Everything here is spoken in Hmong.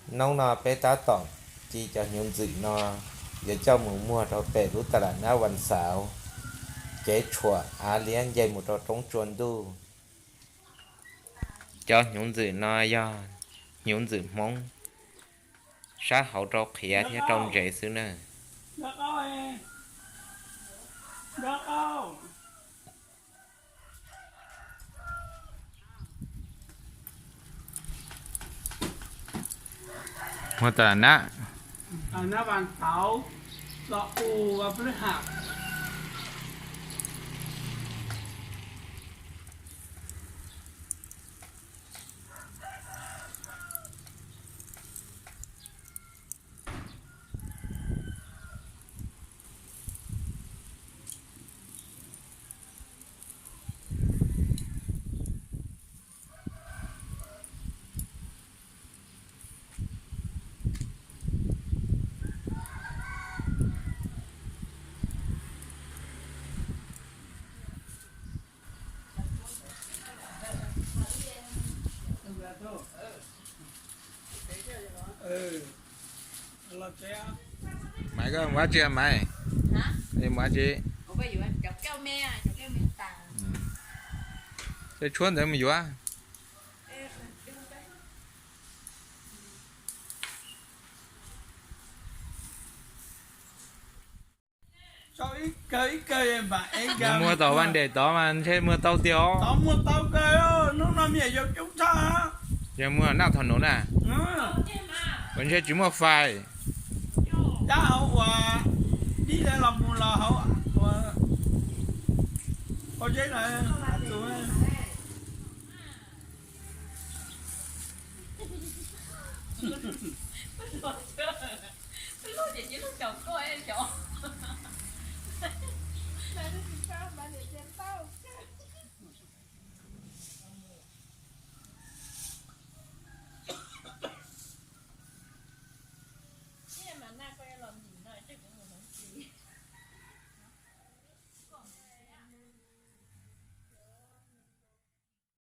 Hnub no peb tab tom ci cov hnyuv ntxwm no yuav coj mus muag rau pem lub tas lam nab Vas Xauv, kev tshuam av liab nce mus rau roob tsua ntuj. Cov hnyuv ntxwm no yog hnyuv ntxwm Hmoob, sab hauv rau qhiav thiab rau ntsev xwb na. Muag tas lam nab, Maiv, koj mus ua tsi Maiv? Mus ua tsi? Tej tshuab ntawd mus yuav. Muag tom Vaj Dej tod mas ntshe muag tau tiag os. Yog muag naj thaum nus na, uas ntshe tsis muaj fais.